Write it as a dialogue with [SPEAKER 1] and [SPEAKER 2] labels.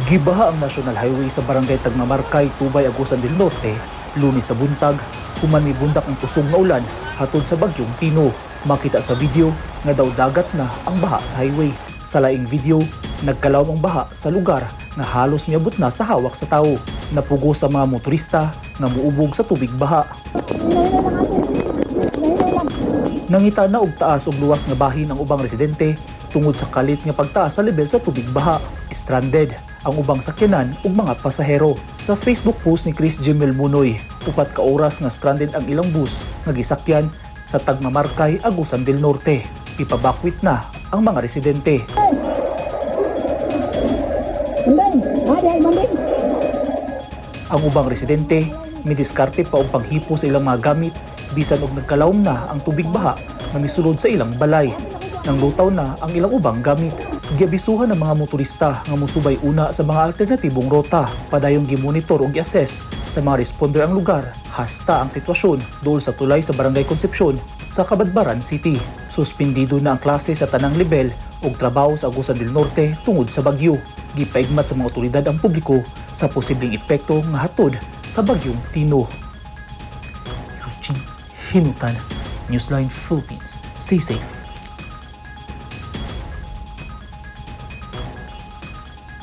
[SPEAKER 1] Gibaha ang National Highway sa Barangay Tagmamarkay, Tubay, Agusan del Norte, Lunes sa buntag, human mibundak ang kusog nga ulan hatod sa bagyong Tino. Makita sa video nga daw dagat na ang baha sa highway. Sa laing video, nagkalawom ang baha sa lugar nga halos miabot na sa hawak sa tawo. Napugo sa mga motorista nga muubog sa tubig baha. Nangita na og taas og luwas nga bahin ang ubang residente tungod sa kalit nga pagtaas sa level sa tubig baha. Stranded ang ubang sakyanan ug mga pasahero. Sa Facebook post ni Chris Jimel Munoy, 4 ka oras nga stranded ang ilang bus nga gisakyan sa Tagmamarkay, Agusan del Norte. Ipabakwit na ang mga residente. Ang ubang residente midiskarte pa og panghipo sa ilang mga gamit bisan og nagkalawom na ang tubig baha nga misulod sa ilang balay. Nang lutaw na ang ilang ubang gamit. Giabisuhan ang mga motorista nga mosubay una sa mga alternatibong rota. Padayong gimonitor ug gi-assess sa mga responder ang lugar hasta ang sitwasyon dool sa tulay sa Barangay Concepcion sa Cabadbaran City. Suspendido na ang klase sa tanang lebel ug trabaho sa Agusan del Norte tungod sa bagyo. Gipaigmat sa mga otoridad ang publiko sa posibleng epekto nga hatod sa bagyong Tino. Eugene Hinutan, Newsline Philippines. Stay safe.